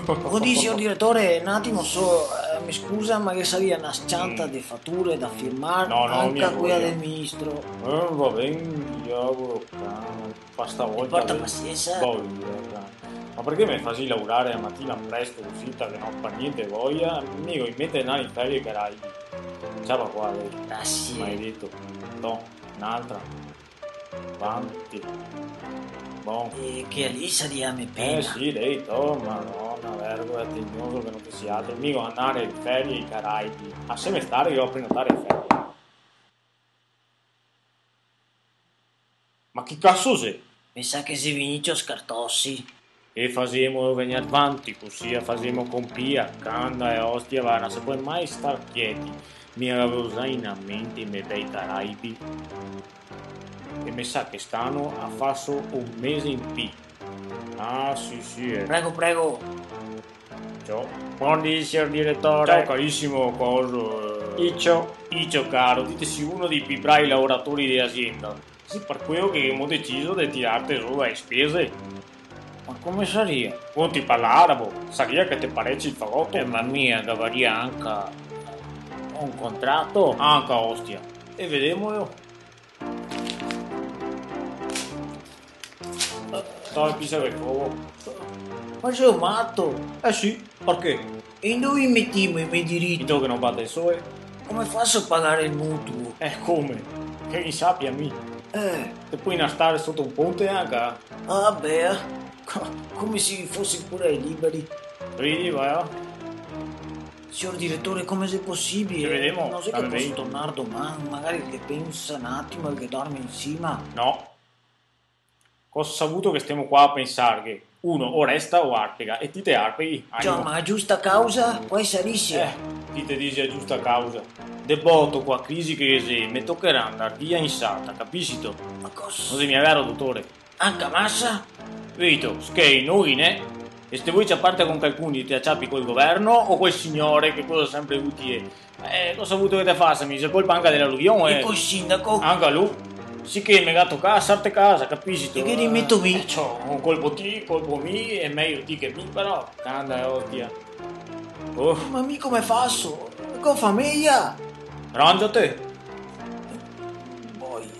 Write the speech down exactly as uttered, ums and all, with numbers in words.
Buondì, sior diretore, un atimo so, eh, me scusa, ma ghe saria na s-cianta de fature da firmar, no, no, anca quea del ministro. Eh, va ben, diavolo, cane, fa sta volta. Porta pasiensa. Boh, cane. Ma parché me fasi lavorare a matina presto cusì, che no go par gnente voia? Mi go in mente de ndare in ferie ai Caraibi. Ciapa qua, dai. Grasie. Maledeto. Toh, n'altra. Vanti. Bon. E che Alisa di a me pena. Eh, sì, dai, toh, Madona, vergola, tignoso che no te si altro. Mi go da ndare in ferie ai Caraibi. Laseme stare, che go da prenotare le ferie. Ma chi caso xe? Me sa che xe vegnù Scartosi. E fasemo vegner vanti, cusì a fasemo compia, canda e ostia, va, no se pol mai star chieti. Mi gavevo za in mente i me bei Caraibi. E me sa che st'ano a faso un mese in pì. Ah, sì, sì, eh. Prego, prego. Ciò. Buondì, sior diretore. Ciao, carisimo, coso, eh. Icio. Icio, caro, ti te si uno dei pì bravi lavoratori de azienda. Sì, par queo che ghemo deciso de tirarte su dae spese. Ma come saria? Conti par l'arabo, saria che te pareci el fagoto? Eh, ma mi gavaria anca un contrato. Anca, ostia. E vedemolo. Stava pisar el fogo. Ma sio mato? Eh sì, parché? E indove i metemo i me diriti? Indove che no bata el sole. Come faso a pagar el mutuo? Eh, come? Che mi sapia mi. Eh. Te pol inastar soto un ponte anca. Ah, beh, co-, come se i fosi pure liberi. Ridi, va. Sior diretore, come xe posibile? Te vedemo. No xe che poso tornar doman, magari che pensa un atimo e che dorme in sima? No. Cosa savuto che stemo qua a pensarghe? Uno o resta o arpega, e ti te arpeghi, animo. Ciò, ma a giusta causa? Qua i sarisi. Eh, ti te disi a giusta causa. De boto, co a crisi che ghe xe, me tocherà ndar via in sata, capisito? Ma cosa? No xe mia vero, dotore? Anca masa? Vito, schei, no ghi n'è. E se te vol ciaparte con calcuni, te a ciapi col governo o col signore, che cosa xe sempre utile. Eh, cosa vuto che te fasa, mi? Xe colpa anca de l'aluvion, eh. E col sindaco? Anca lu. Sì che me ga tocà, sarte casa, capisito? E che ghe ne meto mi? Eh, ciò, un colpo ti, colpo mi, xe mejo ti che mi, però, canda, ostia. Oh. Ma mi come faso? Go fameja! Rangiate! Poi.